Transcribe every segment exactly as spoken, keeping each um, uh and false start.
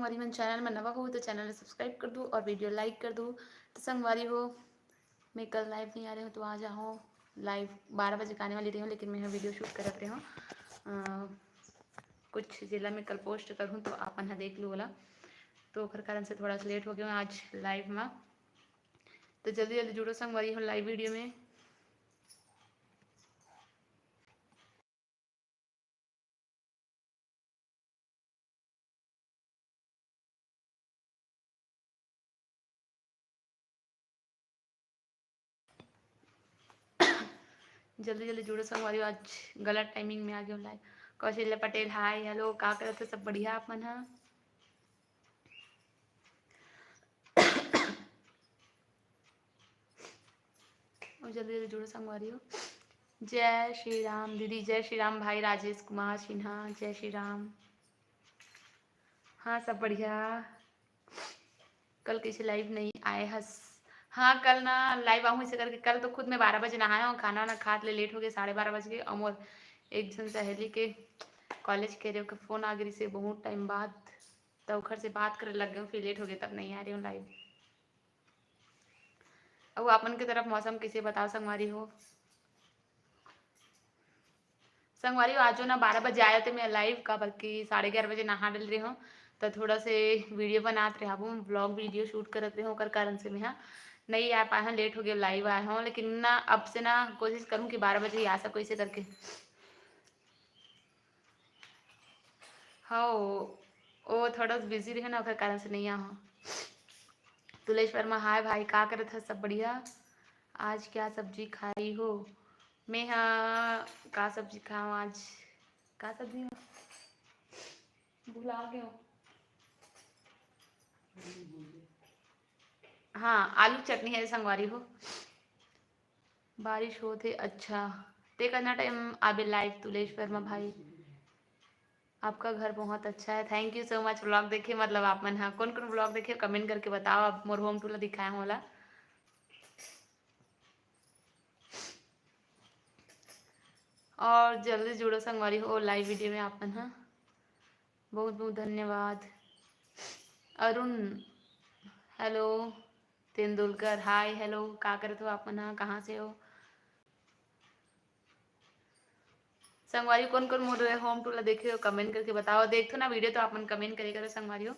संगवारी मन, चैनल में नवा हो तो चैनल ला सब्सक्राइब कर दू और वीडियो लाइक कर दू। तो संगवारी हो, मैं कल लाइव नहीं आ रही हूँ, तो आ जाओ। लाइव बारह बजे के आने वाली रही हूँ, लेकिन मैं वीडियो शूट करत रही हूँ। अ, कुछ जेला मैं कल पोस्ट करूँ, तो आप मन ह देख लू ओला। तो ओकर कारण से थोड़ा सा लेट हो गया आज लाइव में। तो जल्दी जल्दी जुड़ो संगवारी हो लाइव वीडियो में। जल्दी जल्दी जुड़ो संगवारी हो, आज गलत टाइमिंग में आ गया लाइव। कौशल्या पटेल, हाय, हेलो, का करत हो? सब बढ़िया आप मन ह? और जल्दी जल्दी जुड़ो संगवारी हो। जय श्री राम दीदी, जय श्री राम भाई राजेश कुमार सिन्हा, जय श्री राम। हाँ, सब बढ़िया। कल कैसे लाइव नहीं आए हस? हाँ, कल ना लाइव आहूँ इसे करके। कल तो खुद मैं बारह बजे नहाया हूँ, खाना वाना खात ले लेट हो गए, साढ़े बारह बज गए। और मोर एक जन सहेली के कॉलेज के रे के फोन आ गई से बहुत टाइम बाद, तो ओखर से बात करे लग गए, फिर लेट हो गए, तब नहीं आ रही हूँ लाइव। अउ आप मन के तरफ मौसम कइसे, बताओ संगवारी हो। संगवारी हो, आजो ना बारह बजे आयो थे मैं लाइव, काबर कि साढ़े ग्यारह बजे नहा डल रही हूँ, तो थोड़ा से वीडियो बनात रहे हूँ, व्लॉग वीडियो शूट करत रहे हूँ, ओकर कारण से मैं हा नहीं आ पाए हूँ, लेट हो गया लाइव आए हूँ। लेकिन ना अब से ना कोशिश करूँ कि बारह बजे ही आ सकूँ इसे करके। हाँ, ओ, ओ थोड़ा बिजी रहे ना, ओकर कारण से नहीं आ हूँ। तुलेश वर्मा, हाय भाई, का करत है? सब बढ़िया। आज क्या सब्जी खाई हो? मैं हा का सब्जी खाऊँ आज? का सब्जी हो? भुला गयो। हाँ, आलू चटनी है संगवारी हो। बारिश होत हे, अच्छा। ते कतना टाइम आबे लाइव, तुलेश वर्मा भाई? आपका घर बहुत अच्छा है। Thank you so much। Vlog देखे, मतलब आप मन हा कौन कौन व्लॉग देखे, कमेंट करके बताओ। आप मोर होम टूर ला दिखाए होला। और जल्दी जुड़ो संगवारी हो लाइव वीडियो में आप मन हा। बहुत बहुत धन्यवाद। अरुण, हेलो। तेंदुलकर, हाय, हेलो, का करत हो आप मन हा? कहाँ से हो? संगवारी, कौन कौन मोर होम टूर ला देखे हो, कमेंट करके बताओ। देखथो ना वीडियो तो आप मन कमेंट करे करो संगवारी हो।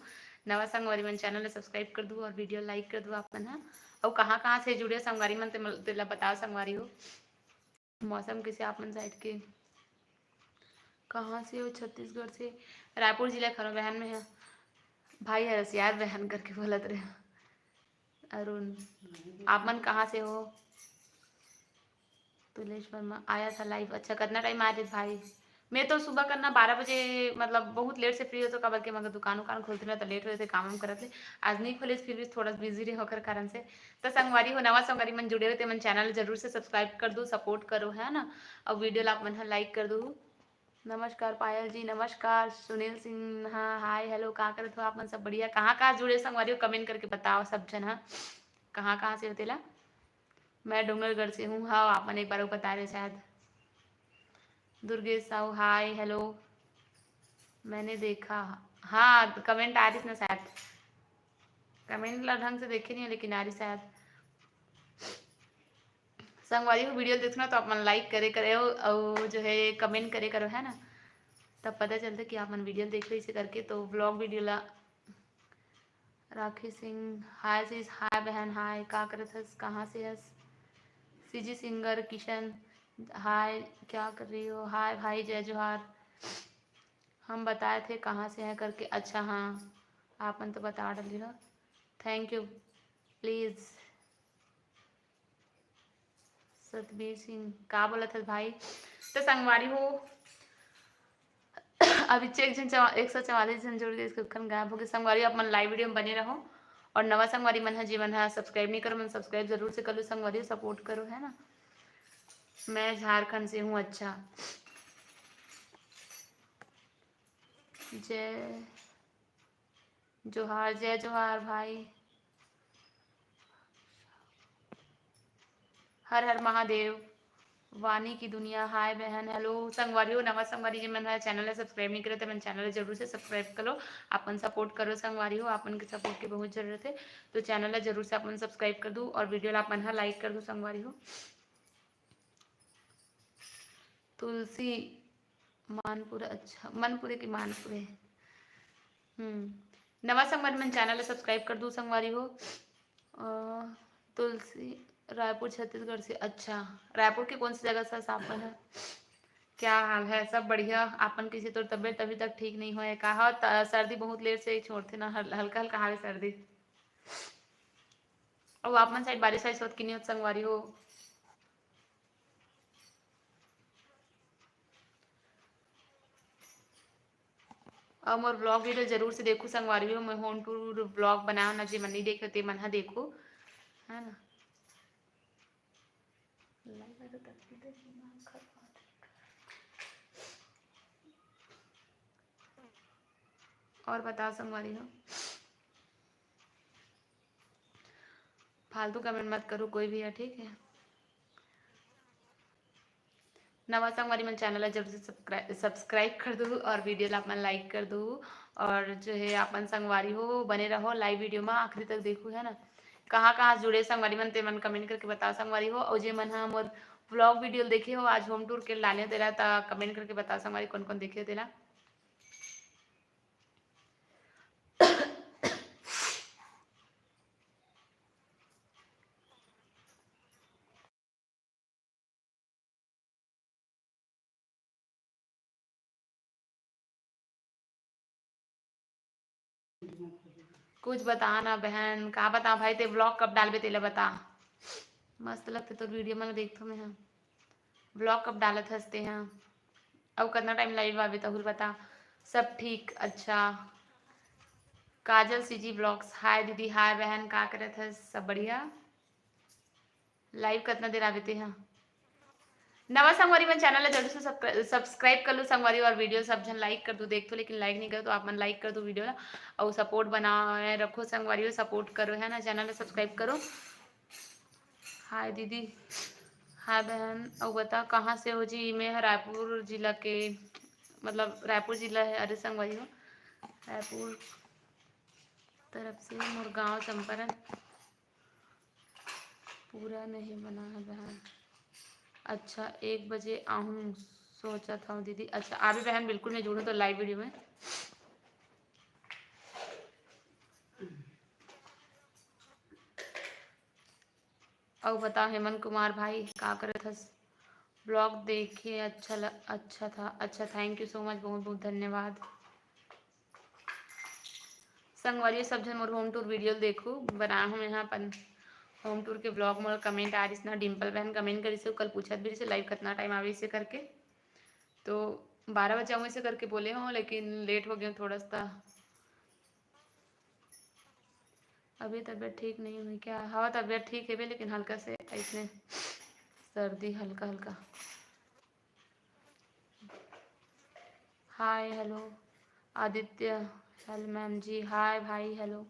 नवा संगवारी मन चैनल ला सब्सक्राइब कर दू और वीडियो लाइक कर दू आप मन हा। अउ कहाँ कहाँ से जुड़े हो संगवारी मन, ते मल-, तेला बताओ संगवारी हो। मौसम कइसे आप मन साइड के? कहाँ से हो? छत्तीसगढ़ से। रायपुर जिला खरो बहन में है। भाई हरसियार बहन करके बोलत रहे। अरुण, आप मन कहाँ से हो? तुलेश वर्मा आया था लाइव। अच्छा, कितना टाइम आए थे भाई? मैं तो सुबह करना बारह बजे, मतलब बहुत लेट से फ्री हो तो काबर के मगर दुकान उकान खोलते ना तो लेट हो जाते काम वाम करत ले। आज नहीं खोले, फिर भी थोड़ा बिजी रहे ओकर कारण से। तो संगवारी हो, नवा संगवारी मन जुड़े हो ते मन चैनल जरूर से सब्सक्राइब कर दो, सपोर्ट करो, है ना। और वीडियो ला आप मन ह लाइक कर दो। नमस्कार पायल जी, नमस्कार सुनील सिंह, हाँ, हाय, हेलो, का करत हो आप मन? सब बढ़िया। कहाँ कहाँ जुड़े संगवारी हो, कमेंट करके बताओ सब झन, हाँ, कहाँ कहाँ से हो तेला। मैं डोंगरगढ़ से हूँ। हाँ, आप मन एक बार वो बता रहे शायद। दुर्गेश साहू, हाय, हेलो। मैंने देखा, हाँ, कमेंट आ रही ना शायद। कमेंट ला ढंग से देखे नहीं हो, लेकिन आ रही शायद। संगवारी हो, वीडियो देखना तो आप मन लाइक करे करे हो और जो है कमेंट करे करो, है ना, तब पता चलता कि आप मन वीडियो देख रहे इसे करके। तो व्लॉग वीडियो ला राखी सिंह, हाय sis, हाय बहन, हाय, का करत हस, कहाँ से हस? सीजी सिंगर किशन, हाय, क्या कर रही हो? हाय भाई, जय जोहार। हम बताए थे कहाँ से हैं करके। अच्छा, हाँ, आप मन तो बता डाली हो। Thank you, please। Satbir Singh, का बोलत हस भाई? तो संगवारी हो, अभी चेक जन चवा-, एक सौ चवालीस जन जुड़ गए, इसके खन गायब हो गए। संगवारी, आप मन लाइव वीडियो में बने रहो। और नवा संगवारी मन है, जी मन है सब्सक्राइब नहीं करो, मन सब्सक्राइब जरूर से कर लो संगवारी, सपोर्ट करो, है ना। मैं झारखंड से हूँ। अच्छा, जय जोहार, जय जोहार भाई। हर हर महादेव। वानी की दुनिया, हाय बहन, हेलो संगवारी हो, नवा संगवारी जे मन ह चैनल ला सब्सक्राइब नहीं करे, ते मन चैनल ला जरूर से सब्सक्राइब करो, अपन सपोर्ट करो संगवारी हो, अपन के सपोर्ट के बहुत जरूरत है, तो चैनल ला जरूर से अपन सब्सक्राइब कर दू और वीडियो ला अपन ह लाइक कर दू संगवारी हो। तुलसी मानपुर, अच्छा, मनपुरे की मानपुरे। हम्म, नवा संगवारी मन चैनल ला सब्सक्राइब कर दू संगवारी हो। अ, तुलसी रायपुर छत्तीसगढ़ से, अच्छा, रायपुर के कौन सी जगह से आप मन ह? क्या हाल है? सब बढ़िया। आपन कैसे? तोर तबियत अभी तक ठीक नहीं होए का? हाँ, त-, सर्दी बहुत लेट से ही छोड़थे ना, हल-, हल्का हल्का हावे सर्दी। अउ आप मन साइड बारिश वारिश होत कि नहीं होत संगवारी हो? अउ मोर vlog video जरूर से देखू संगवारी हो, मैं home tour vlog बनाए ना, जे मन नहीं देखे ते मन ह देखू, है ना। और बताओ संगवारी हो, फालतू कमेंट मत करो कोई भी है, ठीक है। नवा संगवारी मन चैनल ला जरूर से सब्सक्राइब कर दू और वीडियो ला अपन लाइक कर दू। और जो है अपन संगवारी हो बने रहो लाइव वीडियो में आखिरी तक देखू, है ना। कहाँ कहाँ जुड़े संगवारी मन, ते मन कमेंट करके बताओ संगवारी हो। और जे मन ह मोर vlog video देखे हो, आज home tour के लाने तेला, त कमेंट करके बताओ संगवारी कौन कौन देखे हो तेला। कुछ बता ना बहन, का बता भाई, ते vlog कब डालबे तेला बता। मस्त लगते तोर वीडियो मन देखथो मैं ह। vlog कब डालत हस ते ह? अउ कतना टाइम लाइव आबे तहूर बता। सब ठीक, अच्छा। काजल सीजी vlogs, हाय दीदी, हाय बहन, का करत हस? सब बढ़िया। लाइव कतना देर आबे ते ह? नवा संगवारी मन चैनल ला जल्दी से सब्सक्राइब कर लू संगवारी, और वीडियो सब झन लाइक कर दू, देखथो लेकिन लाइक नहीं करो तो आप मन लाइक कर दू वीडियो ला, और सपोर्ट बनाए रखो संगवारी, सपोर्ट करो है ना, चैनल ला सब्सक्राइब करो। हाय दीदी, हाय बहन, अउ बता कहाँ से हो जी? मैं ह रायपुर जिला के, मतलब रायपुर जिला है, अरे संगवारी हो, रायपुर तरफ से मोर गांव चंपारण। पूरा नहीं बना है बहन। अच्छा, एक बजे आहूँ सोचत हूँ दीदी। अच्छा, आबे बहन, बिल्कुल मैं जुड़ूँ तो लाइव वीडियो में। अउ बता हेमंत कुमार भाई, का करत हस? vlog देखे, अच्छा ल-, अच्छा था। अच्छा, thank you so much, बहुत बहुत धन्यवाद। संगवारी सब झन मोर home tour वीडियो देखू, बनाए हूँ मैं अपन home tour के vlog। मोर कमेंट आ रही ना, डिम्पल बहन कमेंट करिस, कल पूछत भी रहिस लाइव कतना टाइम आवे इसे करके, तो बारह बजे आऊँ इसे करके बोले हूँ, लेकिन लेट हो गया थोड़ा सा। अभी तबीयत ठीक नहीं हुई क्या? हाँ, तबीयत ठीक है बे, लेकिन हल्का से ऐसने सर्दी हल्का हल्का। हाय, हेलो आदित्य, हेलो मैम जी, हाय भाई, हेलो।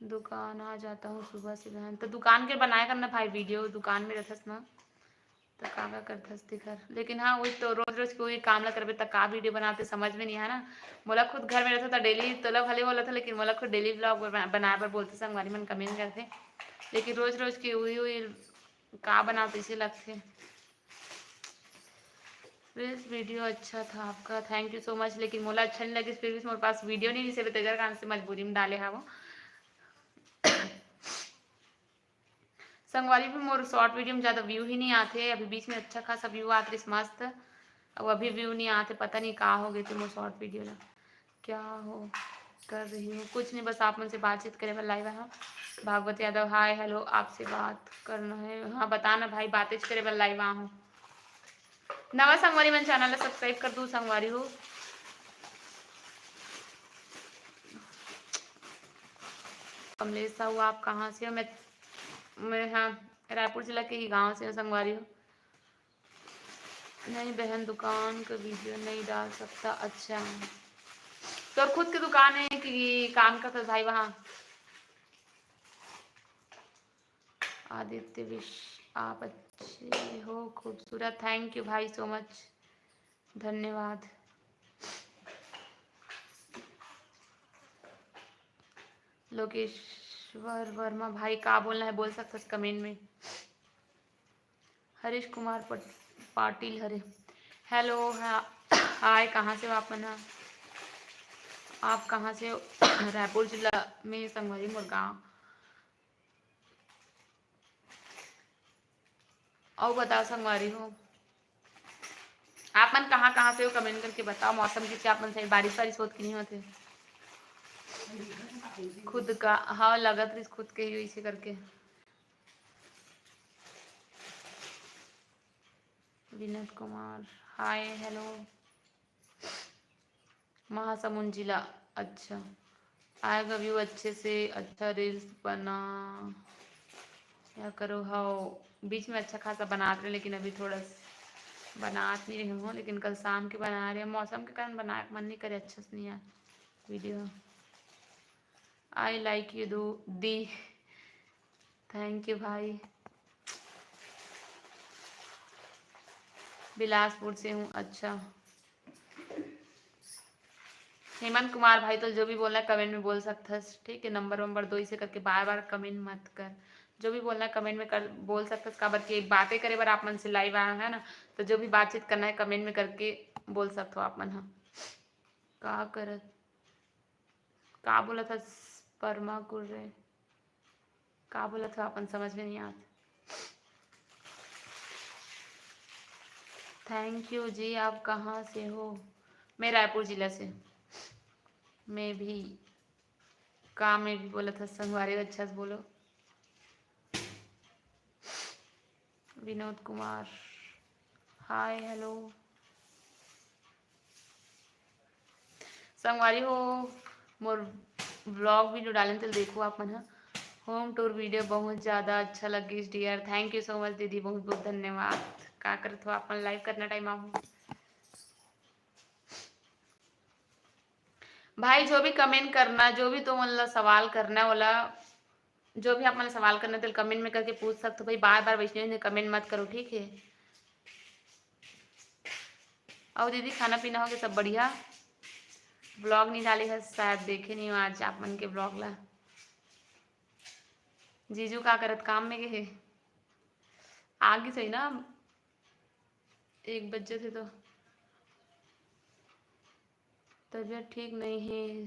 दुकान आ जाता हूँ सुबह से बहन, तो दुकान के बनाया करना भाई वीडियो, दुकान में रहथस ना। त का का करथस तेखर? लेकिन हाँ, वही तो रोज रोज के वही काम ला करबे त का वीडियो बनाते समझ में नहीं आए ना। मोला खुद घर में रहता त डेली तोला भले बोला था, लेकिन मोला खुद डेली vlog बना-, बनाए बर बोलते, संगवारी मन कमेंट करते, लेकिन रोज रोज के वही वही का बनाते इसे लगते। प्लीज वीडियो अच्छा था आपका, thank you so much, लेकिन मोला अच्छा नहीं लगिस, फिर भी मोर पास वीडियो नहीं रिसे, तेकर कारण से मजबूरी में डाले हा वो। संगवारी भी मोर शॉर्ट वीडियो में ज़्यादा व्यू ही नहीं आते। अभी बीच में अच्छा खासा व्यू आत रहिस मस्त, अब अभी व्यू नहीं आते, पता नहीं का हो गए थे मोर शॉर्ट वीडियो ला। क्या हो कर रही हो? कुछ नहीं, बस आप मन से बातचीत करे बर लाइव आया। भागवत यादव, हाय, हेलो, आपसे बात करना है। हाँ, बताना भाई, बातें करे बर लाइव आ हूँ। नवा संगवारी मन चैनल ला सब्सक्राइब कर दू संगवारी हो। कमलेश साहू, आप कहाँ से हो? मैं मैं, हाँ, रायपुर जिला के ही गांव से हूँ संगवारी हो। नहीं बहन, दुकान का वीडियो नहीं डाल सकता। अच्छा, तोर खुद की दुकान है कि काम करता भाई वहाँ? आदित्य विश, आप अच्छे हो, खूबसूरत। Thank you भाई, so much, धन्यवाद। लोकेश्वर वर्मा भाई, का बोलना है, बोल सकथस comment में। हरीश कुमार पट-, पाटिल हरे। Hello, हा-, hi, कहाँ से हो आप मन ह? आप कहाँ से हो? रायपुर जिला में संगवारी मोर गाँव। अउ बताओ संगवारी हो, आप मन कहाँ कहाँ से हो, comment करके बताओ। मौसम किसे आप मन से बारिश वारिश होत कि नहीं होते? खुद का, हाँ, लगत रहिस खुद के ही वैसे करके। Vinod Kumar, hi, hello। महासमुंद जिला, अच्छा। आएगा view अच्छे से, अच्छा reels बना या करो। हाँ, बीच में अच्छा खासा बनात रहे, लेकिन अभी थोड़ा स-, बनात नहीं रहे हूँ, लेकिन कल शाम के बना रहे हैं। मौसम के कारण बनाए के मन नहीं करे, अच्छा से नहीं आए video। I like you दो दी। Thank you भाई। बिलासपुर से हूँ, अच्छा। हेमंत कुमार भाई, तो जो भी बोलना है comment में बोल सकथस, ठीक है? नंबर वंबर दो इसे करके बार बार comment मत कर। जो भी बोलना है comment में कर, बोल सकथस, काबर के बातें करे बर आप मन से live आए हो, है ना? तो जो भी बातचीत करना है comment में करके बोल सकथो आप मन ह। का करत, का बोलत हस परमा कुर्रे? का बोलत हो, अपन समझ में नहीं आत। Thank you जी। आप कहाँ से हो? मैं रायपुर जिला से। मैं भी, का मैं भी बोलत हस संगवारी, अच्छा से बोलो। Vinod Kumar, hi, hello। संगवारी हो, मोर vlog video डालेन, तेल देखो आप मन ह। Home tour video बहुत ज्यादा अच्छा लगिस dear। Thank you so much दीदी, बहुत बहुत धन्यवाद। का करत हो आप मन, live करना time आहो। भाई, जो भी comment करना, जो भी तुमन ला सवाल करना, ओला, जो भी आप मन ला सवाल करना, तेल comment में करके पूछ सकथो भाई। बार बार वैष्णवी ने comment मत करो, ठीक है? अउ दीदी, खाना पीना हो गया, सब बढ़िया? Vlog नहीं डाले है, शायद देखे नहीं हो आज आप मन के vlog ला। जीजू का करत, काम में गए हे? आगे सही ना, एक बज जाथे तो। तबीयत ठीक नहीं है,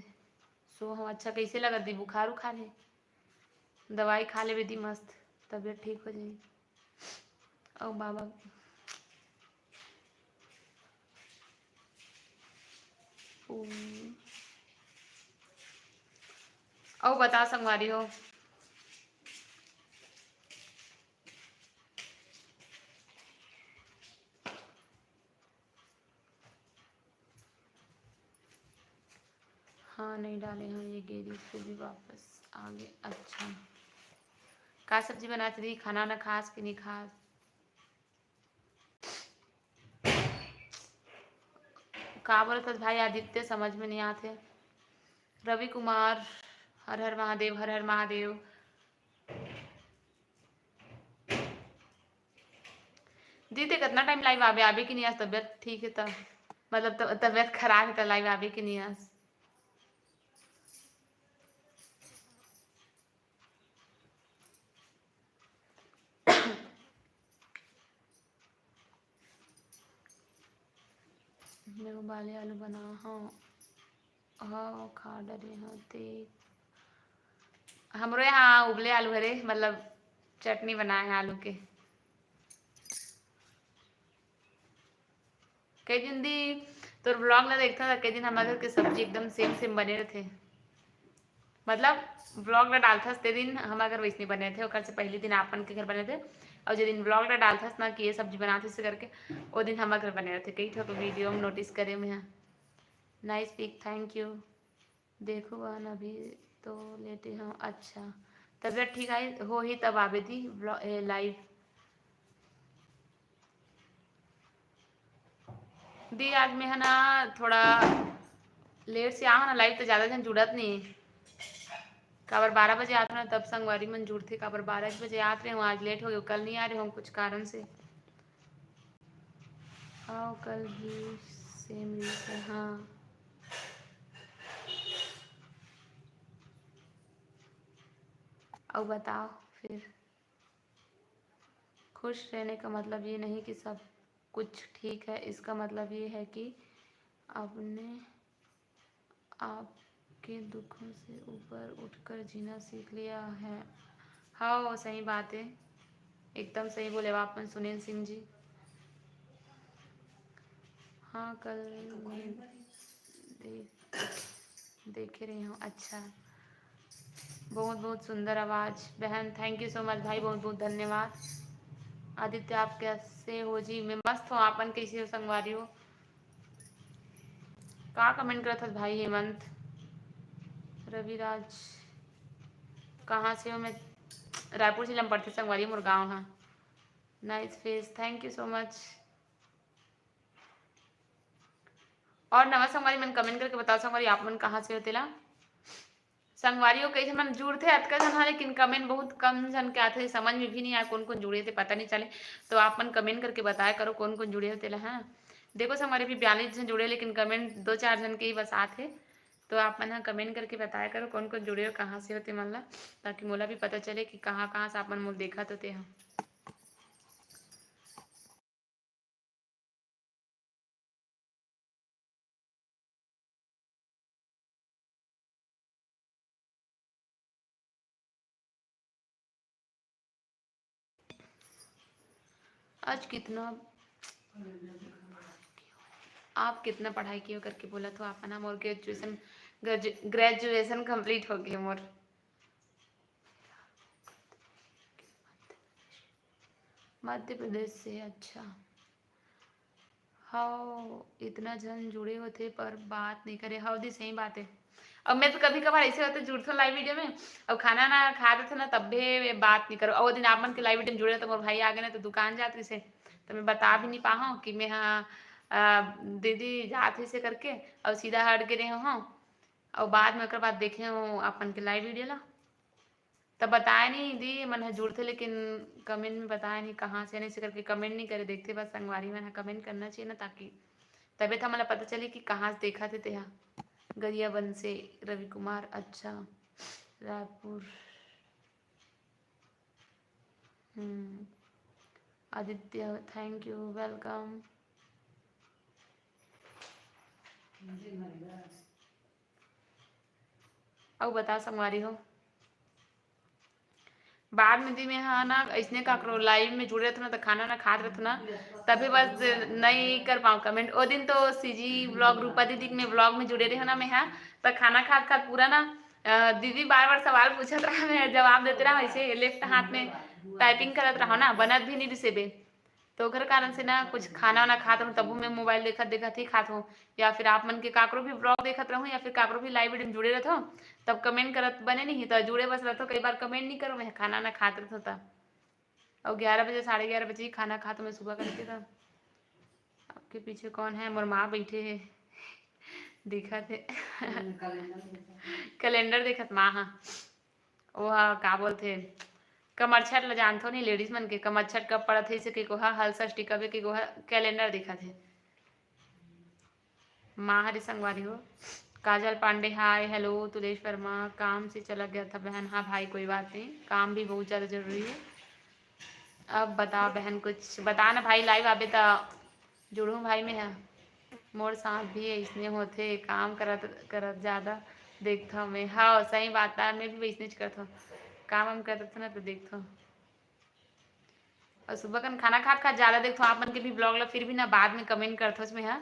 सो हम। अच्छा, कैसे लगत दी? बुखार उखार है? दवाई खा लेबे दी, मस्त तबीयत ठीक हो जाही। अउ बाबा, ओ, अउ बता संगवारी हो। हाँ, नहीं डाले हैं ये गेरी, फिर भी वापस आ गए। अच्छा, का सब्जी बनात रही? खाना ना खास कि नहीं खास? का बोलत हस भाई आदित्य, समझ में नहीं आत हे। रवि कुमार, हर हर महादेव, हर हर महादेव। दीदी, कितना time live आबे, आबे कि नहीं आज? तबीयत ठीक है त, मतलब, त-, तबीयत खराब है त live आबे कि नहीं आज? मैं उबाले आलू बना हव, हव खा डरे हव ते। हमरो यहाँ उबले आलू हरे, मतलब चटनी बनाए हैं आलू के। कई दिन दी तोर vlog ला देखथन त कई दिन हमर घर के सब्जी एकदम same same बने रथे। मतलब vlog ला डालथस ते दिन हमर घर वैसने बने रथे, ओकर से पहली दिन आपन के घर बने रथे, और जे दिन vlog ला डालथस ना कि ये सब्जी बनाथे से करके, ओ दिन हमर घर बने रथे। कई ठो video में notice करे मैं। Nice pic, thank you। देखो बहन, अभी तो लेटे हव। अच्छा, तबीयत ठीक आई होही तब आबे दी vlog, ए, live। दी, आज मैं ह ना थोड़ा late से आवा ना, live तो ज्यादा जन जुड़त नहीं। काबर बारह बजे आत ना, तब संगवारी मन जुड़थे। काबर बारह बजे आत रहे हूँ, आज लेट हो गए, कल नहीं आ रहे हूँ कुछ कारण से। आओ, कल भी सेम रील्स है, हाँ। अउ बताओ फिर। खुश रहने का मतलब ये नहीं कि सब कुछ ठीक है, इसका मतलब ये है कि आपने आपके दुखों से ऊपर उठकर जीना सीख लिया है। हाँ, वो सही बात है, एकदम सही बोले आप मन, सुनील सिंह जी। हाँ, कल मैं देख, देखे रही हूँ। अच्छा, बहुत बहुत सुंदर आवाज़ बहन, thank you so much भाई, बहुत बहुत धन्यवाद। आदित्य, आप कैसे हो जी? मैं मस्त हूँ, आपन कैसे हो संगवारी हो? का कमेंट करत हस भाई हेमंत? रविराज, कहाँ से हो? मैं रायपुर जिला में पड़थे संगवारी, मोर गाँव है। Nice face, thank you so much। और नवा संगवारी मन कमेंट करके बताओ संगवारी, आप मन कहाँ से हो तेला। संगवारी हो, कई झन मन जुड़थे अतका झन हा, लेकिन कमेंट बहुत कम झन के आथे, समझ में भी नहीं आए कौन कौन जुड़े थे, पता नहीं चले। तो आप मन कमेंट करके बताया करो कौन कौन जुड़े हो तेला, हाँ। देखो संगवारी, अभी बयालीस झन जुड़े, लेकिन कमेंट दो चार झन के ही बस आथे। तो आप मन हा कमेंट करके बताया करो कौन कौन जुड़े हो, कहाँ से हो ते मन ला, ताकि मोला भी पता चले कि कहाँ कहाँ से आप मन मोला देखत हो ते हा। आज कितना, आप कितना पढ़ाई किए हो करके बोला, तो आप ना मोर ग्रेजुएशन, ग्रेजुएशन कंप्लीट हो गए मोर। मध्य प्रदेश से, अच्छा। हव, इतना झन जुड़े होथे पर बात नहीं करे। हव दी, सही बात है। अब मैं तो कभी कभार ऐसे होते जुड़थो लाइव वीडियो में, अब खाना ना खा देथे ना, तब्बे बात नहीं करो। और वो दिन आप मन के लाइव वीडियो में जुड़े तो मोर भाई आ गए ना, तो दुकान जात रहिसे, तो मैं बता भी नहीं पाहूँ कि मैं हाँ, अ, दीदी जात रहिसे करके, और सीधा हट के रहे हूँ। और बाद में ओकर बाद देखे हूँ अपन के लाइव वीडियो ला। तब बताए नहीं दी, मन ह जुड़थे, लेकिन कमेंट में बताए नहीं कहाँ से, नहीं से करके कमेंट नहीं करे, देखथे बस संगवारी मन ह कमेंट करना चाहिए ना, ताकि तबे तो हमला पता चले कि कहाँ से देखा थे तेहा। गरियाबंद से रवि कुमार, अच्छा, रायपुर। हम्म, आदित्य, thank you, welcome। अउ बता संगवारी हो, बाद में दी में हा ना, ऐसने काकरो लाइव में जुड़े रहथो ना, तो खाना ना खात रहथो ना, तभी बस नहीं कर पाऊँ कमेंट। ओ दिन तो सीजी व्लॉग, रूपा दीदी के मैं व्लॉग में जुड़े रहे ना मैं हा, तो खाना खात खात पूरा ना, अ, दीदी बार बार सवाल पूछत रहा, मैं जवाब देते रहा, ऐसे लेफ्ट हाथ में टाइपिंग करत रहा ना, बनत भी नहीं रिसेबे। तो ओकर कारण से ना कुछ खाना वाना खात रहूँ, तभो मैं मोबाइल देखत देखत ही खात हूँ, या फिर आप मन के काकरो भी व्लॉग देखत रहूँ, या फिर काकरो भी लाइव वीडियो में जुड़े रहत हूँ, तब कमेंट करत बने नहीं, तो जुड़े बस रहत हूँ, कई बार कमेंट नहीं करूँ, मैं खाना ना खात रहत हूँ तब। और ग्यारह बजे, साढ़े ग्यारह बजे ही खाना खात हूँ मैं सुबह करके। तब आपके पीछे कौन है? मोर माँ बैठे है, दिखत है। हम्म, कैलेंडर देखत। कैलेंडर देखत माँ, हाँ। ओहा का बोलथे, कमरछट ल जानथो नहीं, लेडीज मन के कमरछट कब पड़त हे, इसे के कोहा हल षष्ठी कबे के कोहा कैलेंडर दिखत हे। माहरी संगवारी हो। काजल पांडे, हाय, हेलो। तुलेश वर्मा, काम से चला गया था बहन। हाँ भाई, कोई बात नहीं, काम भी बहुत ज़्यादा जरूरी है। अब बता बहन, कुछ बता ना भाई, लाइव आबे त जुड़ूं भाई मैं हा। मोर साथ भी अइसने होथे, काम करत करत ज्यादा देखथव मैं। हाँ, सही बात है, मैं भी वैसनेच करथव, काम वाम करत ना तो देखथव। और सुबह कन खाना खात खात ज्यादा देखथव आप मन के भी ब्लॉग ला, फिर भी ना बाद में कमेंट करथव मैं हा।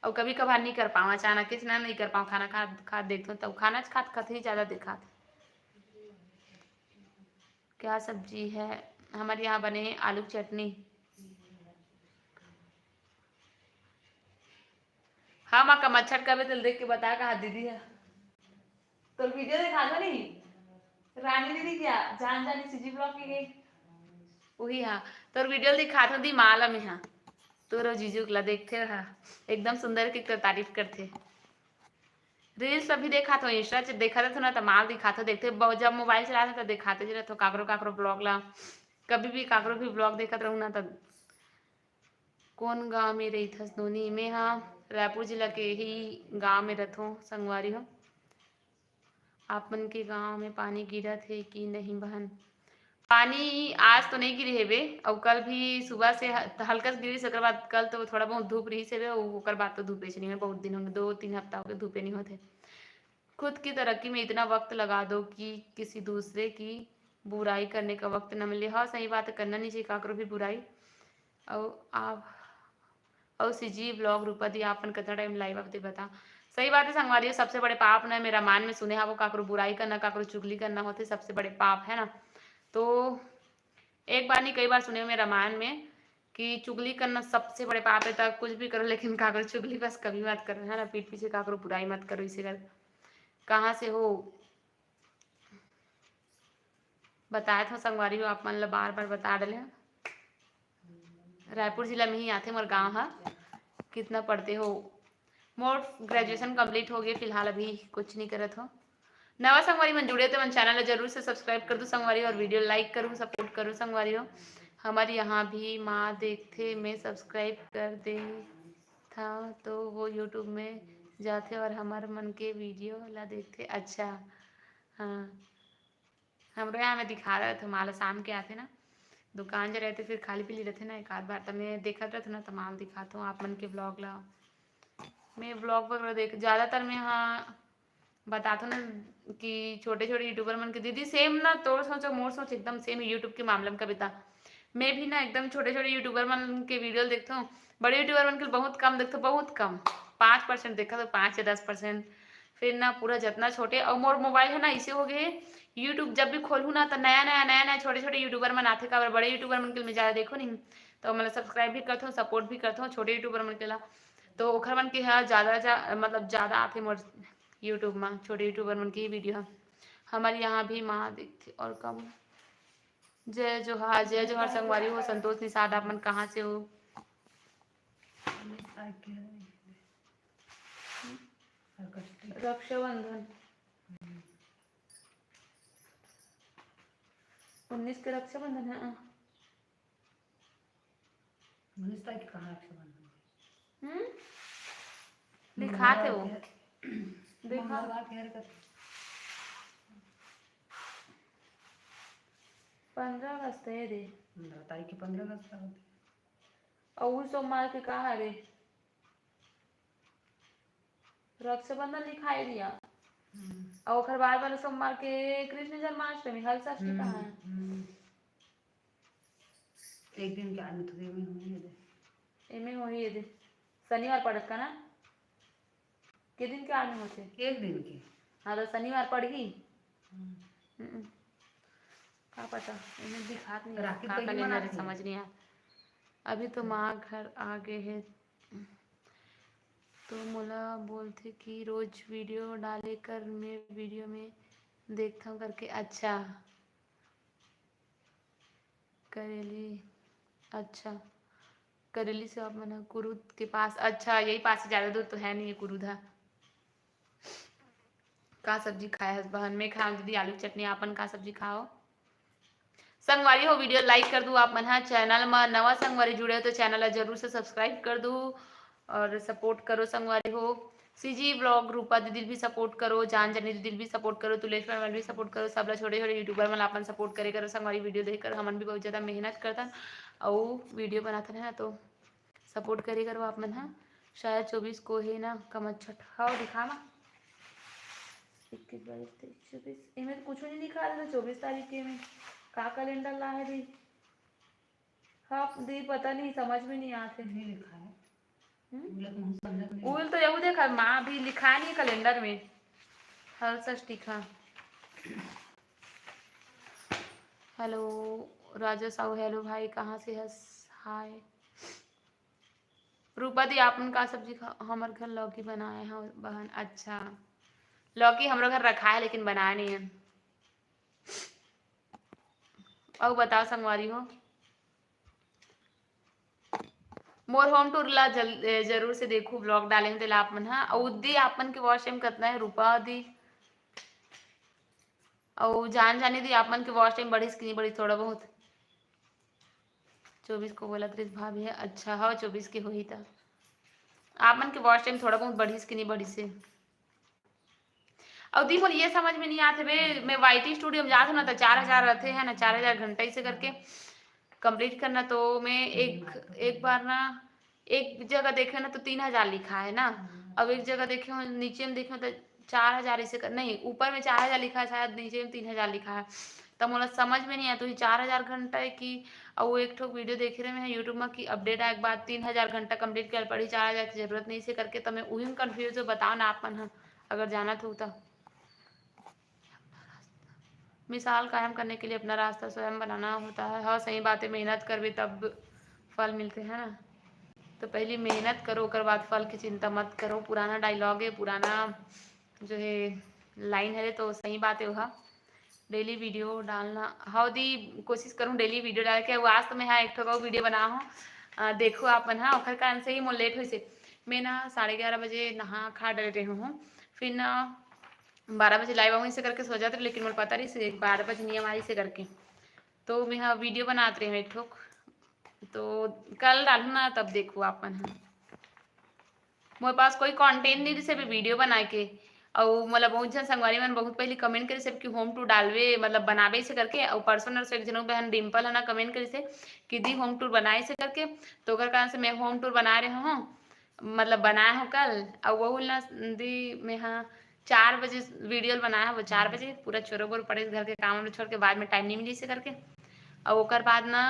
और कभी कभार नहीं कर पाऊँ, अचानक से ना नहीं कर पाऊँ, खाना खात खात देखथव, तब खाना खात खात ही ज्यादा देखात। क्या सब्जी है? हमारे यहाँ बने हैं आलू की चटनी। हाँ माँ, कमरछट कबे तेल देख के बता कहा दीदी है। तोर वीडियो दिखा दो नहीं, रानी दीदी क्या जान जानी सीजी ब्लॉग की गई। वही हाँ, तोर वीडियो दिखा दो दी माला में। हाँ, तोरो जीजू ला देखते रहा, एकदम सुंदर की तो तारीफ करते। Reels अभी देखा तो Insta च देखा तो ना, त माल दिखा तो देखते, जब मोबाइल चला तो दिखाते जे रहते काकरो काकरो vlog ला। कभी भी काकरो भी vlog देखत रहू ना, त कौन गांव में रहिथस नोनी? मैं हा रायपुर जिला के ही गांव में रहथों संगवारी हो। आप मन के गांव में पानी गिरत हे कि नहीं बहन? पानी आज तो नहीं गिरे हेबे, अउ कल भी सुबह से ह-, हल्का से गिरिस, ओकर बाद कल तो थोड़ा बहुत धूप रहिस हेबे, उ-, ओकर बाद तो धूपे च नहीं हे, बहुत दिन हो गए, दो तीन हफ्ता हो गए धूपे नहीं होते। खुद की तरक्की में इतना वक्त लगा दो कि किसी दूसरे की बुराई करने का वक्त न मिले। हाँ, सही बात है, करना नहीं चाहिए काकरो भी बुराई। अउ आप अउ सीजी vlog रूपा दी, आपन कितना टाइम live आते बता। सही बात है संगवारी, सबसे बड़े पाप ना मेरा मान में सुने हा वो काकरो बुराई करना, काकरो चुगली करना होते सबसे बड़े पाप है ना। तो एक बार नहीं कई बार सुने मेरा मान में कि चुगली करना सबसे बड़े पाप है। तब कुछ भी करो लेकिन काकरो चुगली बस कभी मत करो है ना, पीठ पीछे काकरो बुराई मत करो। इसे कर कहाँ से हो बताए था संगवारी हो, आप मन ला बार बार बता डले हैं। रायपुर जिला में ही आथे मोर गांव हा। कितना पढ़ते हो? मोर graduation complete हो गए, फिलहाल अभी कुछ नहीं करत हो। नवा संगवारी मन जुड़े तो मन channel ला जरूर से subscribe कर दो संगवारी, और video like करो, support करो संगवारी हो। हमारे यहाँ भी माँ देखते, मैं subscribe कर दे था तो वो YouTube में जाथे और हमार मन के video ला देखते। अच्छा, हाँ, हमरो यहाँ में दिखा रहे थे, माला शाम के आथे ना, दुकान जा रहते, फिर खाली पीली रहते ना, एक आध बार तब मैं देखत रहते ना, तो माल दिखाता हूँ आप मन के vlog ला। मैं vlog वगैरह देख, ज़्यादातर मैं हाँ बताता हूँ ना कि छोटे छोटे YouTuber मन के, दीदी same ना, तोर सोच मोर सोच एकदम same, YouTube के मामले में कविता। मैं भी ना एकदम छोटे छोटे YouTuber मन के video देखता हूँ, बड़े YouTuber मन के बहुत कम देखता हूँ, बहुत कम, पाँच percent देखा तो पाँच या दस percent। फिर ना पूरा जितना छोटे, और मोर मोबाइल है ना इसे हो गए, YouTube जब भी खोलूँ ना तो नया नया नया नया छोटे छोटे YouTuber मन आथे, काबर बड़े YouTuber मन के मैं ज़्यादा देखो नहीं, तो मतलब subscribe भी करता हूँ, support भी करता हूँ छोटे YouTuber मन के ला। तो ओखर मन के हाँ ज़्यादा जा, मतलब ज़्यादा आथे मोर YouTube में छोटे YouTuber मन के ही video। हमारे यहाँ भी माँ देखते और कम। जय जोहार, जय जोहार संगवारी हो। संतोष निषाद, आप मन कहाँ से हो? रक्षाबंधन, उन्नीस के रक्षाबंधन है। उन्नीस तारीख के कहाँ रक्षाबंधन? हम्म, लिखाते हो। देखा। पंद्रह अगस्त है रे। पंद्रह तारीख के पंद्रह अगस्त का होते। और वो सोमवार के कहाँ रे? रक्षाबंधन लिखाए रिया। हम्म। और ओकर बाद वाले सोमवार के कृष्ण जन्माष्टमी, हल षष्ठी कहाँ है? हम्म। एक दिन के आने तो एमे होही दे। एमे होही दे। शनिवार पड़त का ना? के दिन के आने होते? एक दिन के। हाँ, तो शनिवार पड़ गई। हम्म। हम्म। का पता, एमे दिखात नहीं है, राखी का calendar है, समझ नहीं आया। अभी तो माँ घर आ गए है, तो मोला बोलथे कि रोज video डाले कर, मैं video में देखथव करके। अच्छा, करेली, अच्छा, करेली से आप मन ह कुरुद के पास। अच्छा, यही पास से, ज्यादा दूर तो है नहीं ये कुरुद ह। का सब्जी खाए हस बहन? मैं खाए दीदी आलू चटनी। आपन का सब्जी खाओ? संगवारी हो, video like कर दू। आप मन हा channel म नवा संगवारी जुड़े हो तो channel ला जरूर से subscribe कर दू और support करो संगवारी हो। सीजी vlog रूपा दीदी भी support करो, जान जानी दीदी भी support करो, तुलेश वर्मा भी support करो, सबला छोटे छोटे YouTuber मन ला अपन support करे करो संगवारी। Video देख कर हमन भी बहुत ज्यादा मेहनत करथन अउ video बनाथन है ना, तो support करे करो आप मन हा। शायद चौबीस को है ना कमच्छठ, हाँ दिखा मा। इक्कीस, बाईस, तेईस, चौबीस, एमे तो कुछ नहीं दिखा रहा था चौबीस तारीख के में। का calendar ला है दी? हाँ दी, पता नहीं, समझ में नहीं आते। नहीं लिखा है। हम्म? उल तो यहू देखा, माँ भी लिखा नहीं calendar में। हल षष्ठी का। Hello राजा साहू, hello भाई, कहाँ से हस? Hi। रूपा दी, आप मन का सब्जी खा? हमर घर लौकी बनाए हैं बहन। अच्छा, लौकी हमरो घर रखा है लेकिन बनाए नहीं है। अउ बताओ संगवारी हो, मोर होम टूर ला जल-, ए, जरूर से देखू, ब्लॉग डाले हूँ तेला आप मन हा। अउ दी, आप मन के वॉच टाइम कतना है रूपा दी? अउ जान जानी दी, आप मन के वॉच टाइम बढ़िस कि नहीं बढ़िस थोड़ा बहुत? चौबीस को बोला त्रिस भाभी है, अच्छा, हाँ, चौबीस के होही त। आप मन के वॉच टाइम थोड़ा बहुत बढ़िस कि नहीं बढ़िस से? अउ दी, मोर ये समझ में नहीं आते बे, मैं वाईटी स्टूडियो में जात हूँ ना, तो चार हजार रहते हैं ना, चार हजार घंटा इसे करके कंप्लीट करना, तो मैं एक, एक बार ना, एक जगह देखे ना, तो तीन हजार लिखा है ना, अब एक जगह देखे हो, नीचे में देखे हो, तो चार हजार इसे कर, नहीं, ऊपर में चार हजार लिखा है, शायद नीचे में तीन हजार लिखा है, तो मोला समझ में नहीं आया, तो ये चार हजार घंटा है कि, और वो एक ठो वीडियो देखे रहे मैं YouTube में कि अपडेट आए के बाद तीन हजार घंटा कंप्लीट कर पड़ी, चार हजार की जरूरत नहीं, इसे करके, तो मैं वही में कन्फ्यूज हो, बताओ ना आप मन ह, अगर जानत हो तो। मिसाल कायम करने के लिए अपना रास्ता स्वयं बनाना होता है। हाँ, सही बात है, मेहनत करबे तब फल मिलते हैं ना। तो पहली मेहनत करो, ओकर बाद फल की चिंता मत करो। पुराना डायलॉग है, पुराना जो है लाइन है, तो सही बात है वह। डेली वीडियो डालना, हाँ दी, कोशिश करूँ डेली वीडियो डाल के। वो आज तो मैं हाँ एक ठो वीडियो बना हूँ, अ, देखो आप मन हाँ, ओकर कारण से ही मोर लेट होइसे। मैं ना साढ़े ग्यारह बजे नहा खा डरे रहे हूँ, फिर ना बारह बजे लाइव आऊँ इसे करके सोचत रहे, लेकिन मोर पता रहिस बारह बजे नियम आई से करके, तो मैं हाँ वीडियो बनात रहे हूँ एक ठोक, तो कल डालू ना, तब देखू आप मन हाँ। मोर पास कोई कंटेंट नहीं रिसे वीडियो बनाए के, अउ मोला बहुत झन संगवारी मन बहुत पहले कमेंट करे सब कि होम टूर डालवे, मतलब बनावे इसे करके। अउ परसों नरसों एक झन बहन डिम्पल है ना कमेंट करे से कि दी होम टूर बनाए इसे करके, तो ओकर कारण से मैं होम टूर बना रहे हूँ, मतलब बनाए हूँ कल। अउ वो ना दी, मैं हाँ चार बजे वीडियो बनाए हूँ, वो चार बजे पूरा चोरो बोर पड़े घर के काम वाम छोड़ के, बाद में टाइम नहीं मिली इसे करके। अउ ओकर बाद ना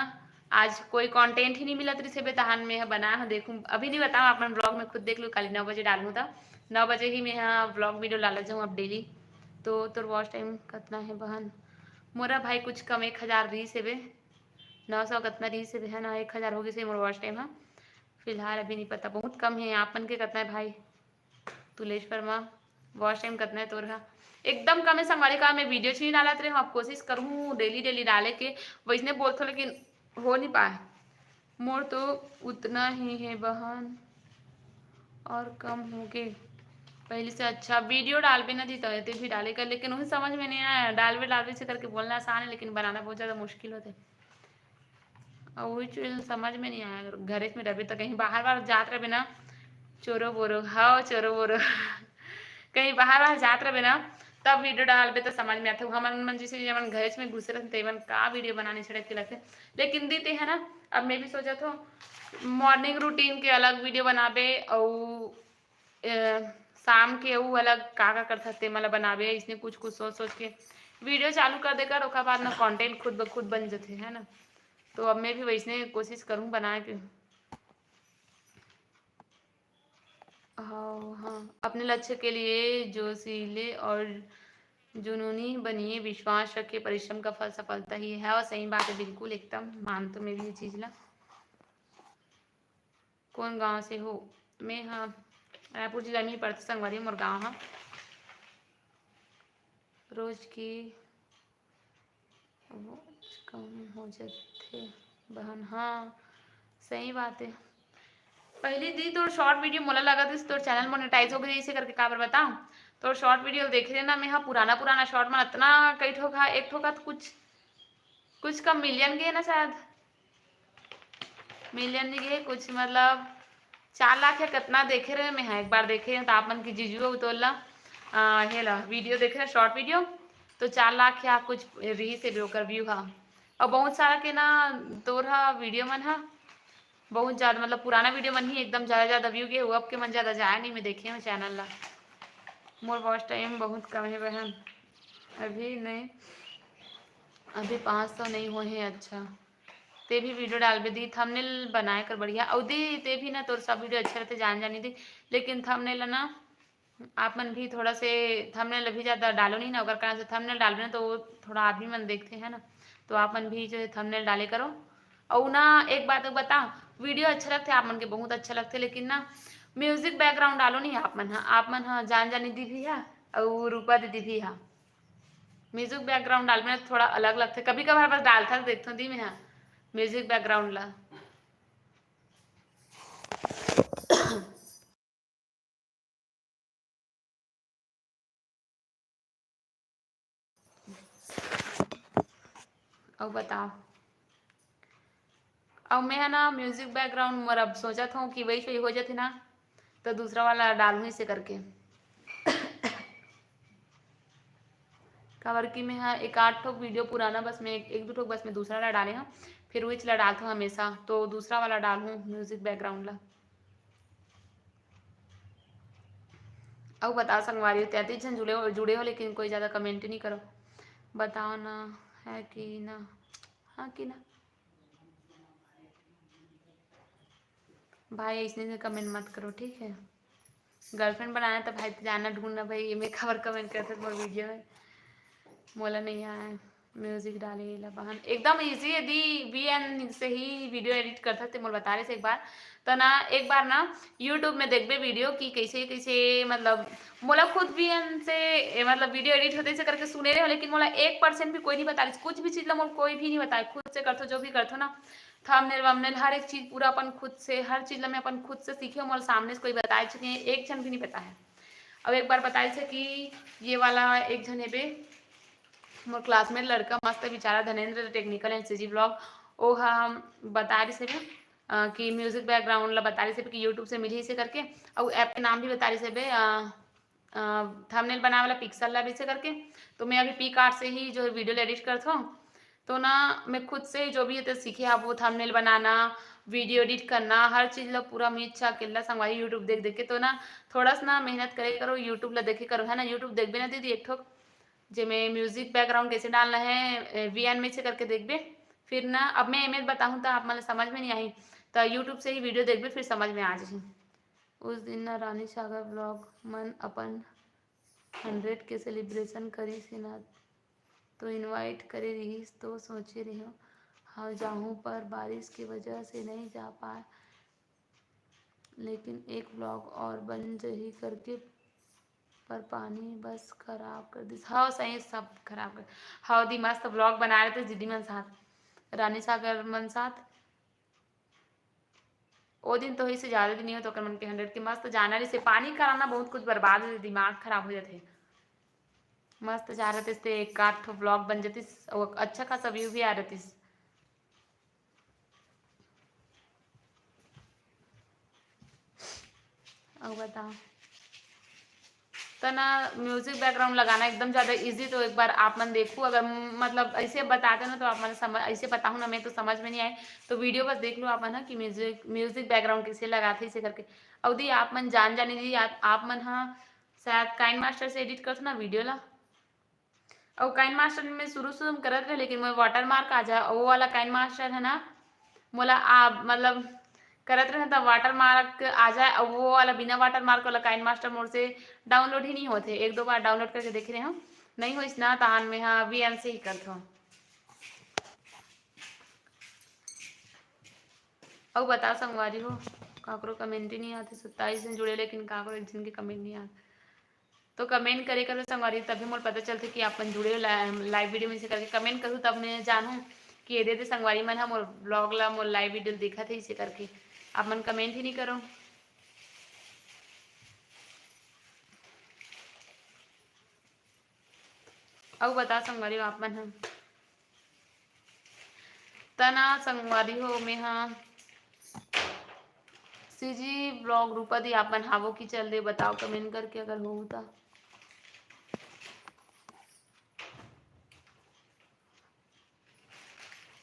आज कोई कंटेंट ही नहीं मिलत रिसे बे, तहान मैं ह बनाए हूँ, देखूँ, अभी नहीं बताऊँ, आप मन ब्लॉग में खुद देख लो, काली नौ बजे डालूँ त नौ बजे ही मैं ह ब्लॉग वीडियो डालत जाऊँ अब डेली। तो तोर वॉच टाइम कतना है बहन? मोरा भाई कुछ कम एक हजार रहिस हे बे, नौ सौ कतना रहिस हे बे, है ना, एक हजार हो गइस हे मोर वॉच टाइम ह। फिलहाल अभी नहीं पता, बहुत कम है। आप मन के कतना है भाई? तुलेश वर्मा, वॉच टाइम कतना है तोर हा? एकदम कम है संगवारी का, मैं वीडियो च नहीं डालत रहे हूँ। अब कोशिश करूँ डेली डेली डाले के, वैसने बोलथो लेकिन हो नहीं पाए। मोर तो उतना ही है बहन, और कम हो गए पहले से। अच्छा वीडियो डालबे ना दी तो ते भी डाले कर, लेकिन वही समझ में नहीं आया। डालबे डालबे से करके बोलना आसान है, लेकिन बनाना बहुत ज़्यादा मुश्किल होता है। अउ वही चीज समझ में नहीं आया, अगर घरे में रहबे तो कहीं बाहर बाहर जात रहबे ना, चोरो बोरो, हाँ चोरो बोरो कहीं बाहर बाहर जात रहबे ना, तब वीडियो डालबे तो समझ में आथे। हमन मन जैसे हमन घरे में घुसे रहते, तेमन का वीडियो बनाने छिड़क के लगथे। लेकिन दी ते है ना, अब मैं भी सोचत हूँ मॉर्निंग रूटीन के अलग वीडियो बनाबे, अउ ए, शाम के वो अलग का का करथस ते मन ला बनाबे, इसने कुछ कुछ सोच सोच के वीडियो चालू कर देकर, ओकर बाद ना कंटेंट खुद ब खुद बन जथे, है ना। तो अब मैं भी वैसने कोशिश करूँ बनाए के। हाँ, हाँ, अपने लक्ष्य के लिए जोशीले और जुनूनी बनिए, विश्वास रखिए, परिश्रम का फल सफलता ही है। और सही बात है, बिल्कुल एकदम मानतो मैं भी ये चीज ला। कौन गांव से हो? मैं हाँ रायपुर जिला में ही पड़थे संगवारी मोर गांव हा। रोज की वो कम हो जाथे बहन। हाँ, सही बात है। पहली दी तोर शॉर्ट वीडियो मोला लगा दिस तोर चैनल मोनेटाइज हो गई इसे करके, काबर बताओ? तोर शॉर्ट वीडियो देखे ना मैं, हाँ पुराना पुराना शॉर्ट में इतना कई ठोका, एक ठोका तो कुछ कुछ कम मिलियन गए ना शायद, मिलियन नहीं गए कुछ, मतलब चार लाख या कितना देखे रहे मैं, हाँ एक बार देखे रहे तो आप मन की जीजू उतोला, आ, हे ला वीडियो देखे रहे शॉर्ट वीडियो, तो चार लाख या कुछ रहिस हे ओकर व्यू हा। और बहुत सारा के ना तोर हा वीडियो मन हा बहुत ज्यादा, मतलब पुराना वीडियो मन ही एकदम ज्यादा ज्यादा व्यू गए, अब के मन ज्यादा जाए नहीं, मैं देखे हूँ चैनल ला। मोर वॉच टाइम बहुत कम है बहन, अभी नहीं, अभी पाँच सौ नहीं हुए हैं। अच्छा, ते भी वीडियो डालबे दी, थंबनेल बनाए कर बढ़िया। अउ दी, ते भी ना तोर सब वीडियो अच्छे रहते जान जानी दी, लेकिन थंबनेल ना आप मन भी थोड़ा से थंबनेल अभी ज्यादा डालो नहीं ना, ओकर कारण से थंबनेल डालबे ना तो वो थोड़ा आदमी मन देखते हैं ना, तो आप मन भी जो है थंबनेल डाले करो। अउ ना एक बात बता, वीडियो अच्छा लगते आप मन के, बहुत अच्छा लगते, लेकिन ना म्यूजिक बैकग्राउंड डालो नहीं आप मन हा, आप मन हा जान जानी दी भी हा अउ रूपा दीदी भी हा। म्यूजिक बैकग्राउंड डालबे ना थोड़ा अलग लगथे। कभी कभार बस डालथा तो देखथो दी मैं हा म्यूजिक बैकग्राउंड ला। अउ बताओ। अउ मैं ह ना music background मोर अब सोचत हूँ कि वही वही हो जाथे ना, तो दूसरा वाला डालूँ इसे करके। काबर कि मैं ह एक आध ठोक वीडियो पुराना बस मैं एक, एक दू ठोक बस मैं दूसरा ला डाले हूँ, फिर वही ला डालथूँ हमेशा, तो दूसरा वाला डालूँ music background ला। अउ बताओ संगवारी हो, तैंतीस झन जुड़े हो, जुड़े हो लेकिन कोई ज़्यादा कमेंट नहीं करो। बताओ ना, है कि ना? हाँ कि ना? भाई ऐसने से कमेंट मत करो, ठीक है? गर्लफ्रेंड बनाना तो भाई जाना ढूंढना भाई, ये मैं खबर कमेंट करते मोर वीडियो में। मोला नहीं आया म्यूजिक डाले ला बहन, एकदम इजी है दी। वीएन से ही वीडियो एडिट करता थे, मोला बता रहे से एक बार। तो ना एक बार ना यूट्यूब में देखबे वीडियो कि कैसे कैसे, मतलब मोला खुद वीएन से ए, मतलब वीडियो एडिट होते से करके सुने रहे हो, लेकिन मोला एक परसेंट भी कोई नहीं बता रही कुछ भी चीज ला। मोला कोई भी नहीं बताए, खुद से करथो, जो भी करथो ना, थंबनेल वंबनेल हर एक चीज पूरा अपन खुद से, हर चीज ला मैं अपन खुद से सीखे हूँ। मोला सामने से कोई बताए चुके हैं, एक जन भी नहीं बताया। अब एक बार बताए से कि ये वाला एक जन हेबे, मोर क्लासमेट लड़का मस्त बेचारा Dhanendra technical and CG blog, ओ ह हम बता रही से भी, अ, कि म्यूजिक बैकग्राउंड ला बता रही से भी कि यूट्यूब से मिली से करके, और ऐप के नाम भी बता रही से बे, अ, थंबनेल बनावे वाला पिक्सल ला भी से करके। तो मैं अभी पी कार्ड से ही जो है वीडियो एडिट करत हूँ। तो ना मैं खुद से जो भी है तो सीखे, अब वो थंबनेल बनाना, वीडियो एडिट करना, हर चीज ला पूरा मैं इच्छा अकेला संगवारी यूट्यूब देख देख के। तो ना थोड़ा सा ना मेहनत करे करो, यूट्यूब ला देखे करो, है ना? यूट्यूब देखबे ना दीदी एक ठोक, जेमे म्यूजिक बैकग्राउंड कैसे डालना है वीएन में से करके देखबे। फिर ना अब मैं एमे बताहूँ तो आप मन ला समझ में नहीं आही, तो यूट्यूब से ही वीडियो देखबे फिर समझ में आ जाही। उस दिन ना रानी सागर ब्लॉग मन अपन हंड्रेड के सेलिब्रेशन करिस हे ना, तो इनवाइट करे रिहिस, तो सोचे रेहेंव हाँ जाहूँ, पर बारिश के वजह से नहीं जा पाए। लेकिन एक ब्लॉग और बन जही करके, पर पानी बस खराब कर दिस। हाँ सही, सब खराब कर। हाँ दी मस्त ब्लॉग बनाए रहिस दीदी मन साथ, रानी सागर मन साथ। ओ दिन तो होइसे ज्यादा दिन नहीं हो तो ओकर मन के हंड्रेड के मस्त जाना रहिसे। पानी के कारण ना बहुत कुछ बर्बाद हो जाथे, दिमाग खराब हो जाथे। मस्त जा रहे थे एक आध ठो ब्लॉग बन जातिस, अउ अच्छा खासा व्यू भी आ रहतिस। अउ बताओ। तो ना म्यूजिक बैकग्राउंड लगाना एकदम ज्यादा इजी। तो एक बार आप मन देखो, अगर म-, मतलब ऐसे बताते ना तो आप मन समझ, ऐसे बताऊँ ना मैं तो समझ में नहीं आए। तो वीडियो बस देख लो आप मन ह कि म्यूजिक, म्यूजिक बैकग्राउंड कैसे लगाथे इसे करके। अउ दी आप मन जान जानी दी, आप, आप मन ह शायद काइन मास्टर से एडिट करथो ना वीडियो ला। अउ काइन मास्टर में शुरू शुरू में करत रहे, लेकिन मोर वाटर मार्क आ जाए, वो वाला काइन मास्टर है ना, मोला आ, मतलब करत रहे त वाटर मार्क आ जाए, अउ वो वाला बिना वाटर मार्क वाला काइन मास्टर मोर से डाउनलोड ही नहीं होते। एक दो बार डाउनलोड करके देख रहे हो, नहीं होइस ना, तहान में हाँ वीएन से ही करत हो। अउ बता संगवारी हो, काकरो कमेंट ही नहीं आते, सत्ताईस दिन जुड़े लेकिन काकरो एक दिन के कमेंट नहीं आते। तो कमेंट करे करो संगवारी, तभी मोर पता चलथे कि आप मन जुड़े हो ला-, लाइव वीडियो में से करके कमेंट करूँ, तब मैं जानूँ कि ये दे दे संगवारी मन ह मोर ब्लॉग ला, मोर लाइव वीडियो देखत हे, इसे करके आप मन कमेंट ही नहीं करो। अउ बता संगवारी हो आप मन ह। तना संगवारी हो, मैं हा सीजी ब्लॉग रूपा दी, आप मन हावो कि चल दे, बताओ कमेंट करके अगर हो तो।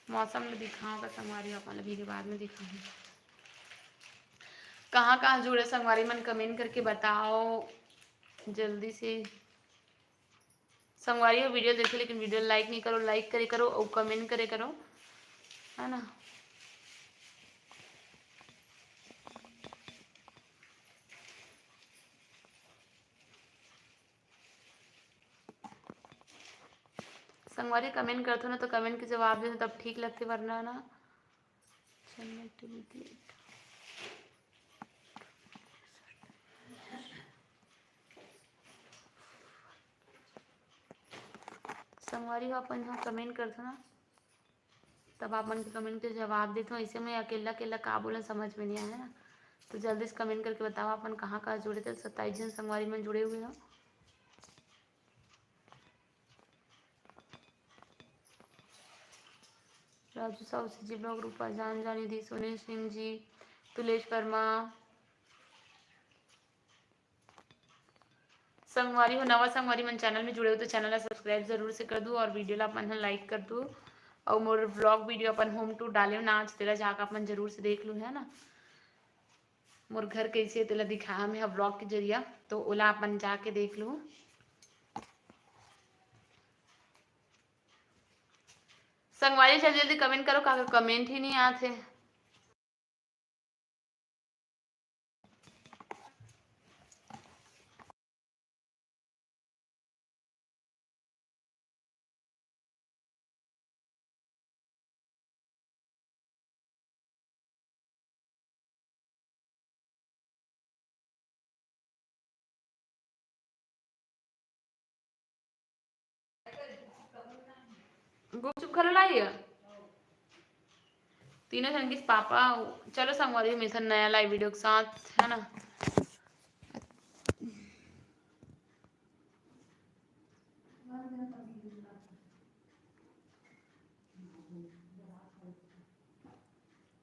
मौसम में दिखाओ का संगवारी हो, आप मन अभी के बाद में दिखाऊँ। कहाँ कहाँ जुड़े संगवारी मन, कमेंट करके बताओ जल्दी से। संगवारी हो वीडियो देखे लेकिन वीडियो लाइक नहीं करो, लाइक करे करो और कमेंट करे करो, है ना। संगवारी कमेंट करथो ना तो कमेंट के जवाब देथो तब ठीक लगथे, वरना ना संगवारी हो अपन यहाँ कमेंट करथो ना, तब आप मन के कमेंट के जवाब देथो। ऐसे में अकेला अकेला का बोला समझ में नहीं आया ना, तो जल्दी से कमेंट करके बताओ अपन कहाँ कहाँ जुड़े थे। सत्ताईस जन संगवारी मन जुड़े हुए हो। राजू साहू, सीजी ब्लॉग, रूपा जान, जानी दी, सोनी सिंह जी, तुलेश वर्मा। संगवारी हो, नवा संगवारी मन चैनल में जुड़े हो तो चैनल ला सब्सक्राइब जरूर से कर दू और वीडियो ला अपन ह लाइक कर दू। और मोर व्लॉग वीडियो अपन होम टूर डाले हो ना आज, तेला जाके अपन जरूर से देख लू, है ना। मोर घर कैसे हे तेला दिखाया मैं व्लॉग के जरिया, तो ओला अपन जाके देख लू। संगवारी जल्दी जल्दी कमेंट करो, काकर कमेंट ही नहीं आते। गुपचुप घलो लाई हे। तीनों झन के पापा। चलो संगवारी, मिलथन नया लाइव वीडियो के साथ, है ना।